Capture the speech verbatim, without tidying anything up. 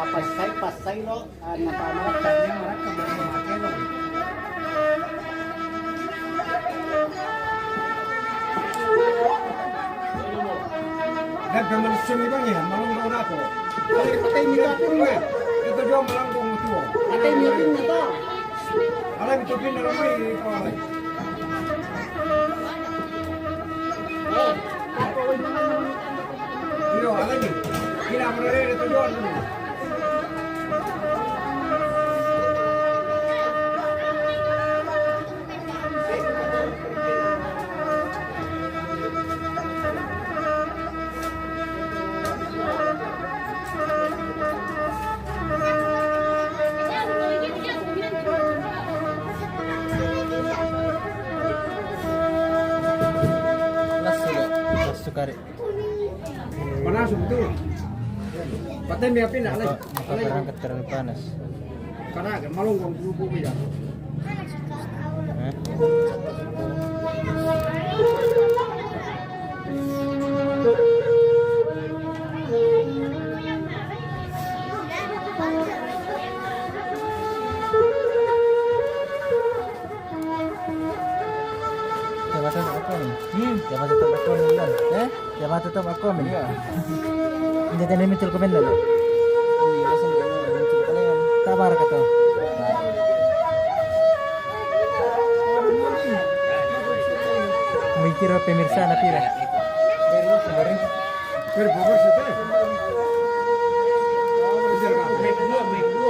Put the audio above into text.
Pasay, pasay, pasay, lo. Ah, napamaraksa niya, maraksa, maraksa, maraksa. Dagdag malusyon ni Bang yan, malunggaw na ako. Ay, patay ni Kapin mo. Ito daw, malunggaw mo ito. Patay ni Kapin na to. Alam, ito pin na naman, eh, ito, alam. Pero, alam niyo, kinakarere ito doon. Lasso, lasso kari. Panas betul. Patay may apin na, alay. Maka-, makakarangkat ka rin panas. Kana, malunggong grupo ko yan. Ha? Kaya ba ito ako, eh? Hmm? Kaya ba ito ako, eh? Eh? Kaya ba ito ako, eh? Iya. Hindi tayo may tulkumin na, no? Hindi, kasi hindi, hindi, hindi, hindi, hindi. Tabar ka to. May tiro, pemirsa, na pira. Pero, pero, pero, pero,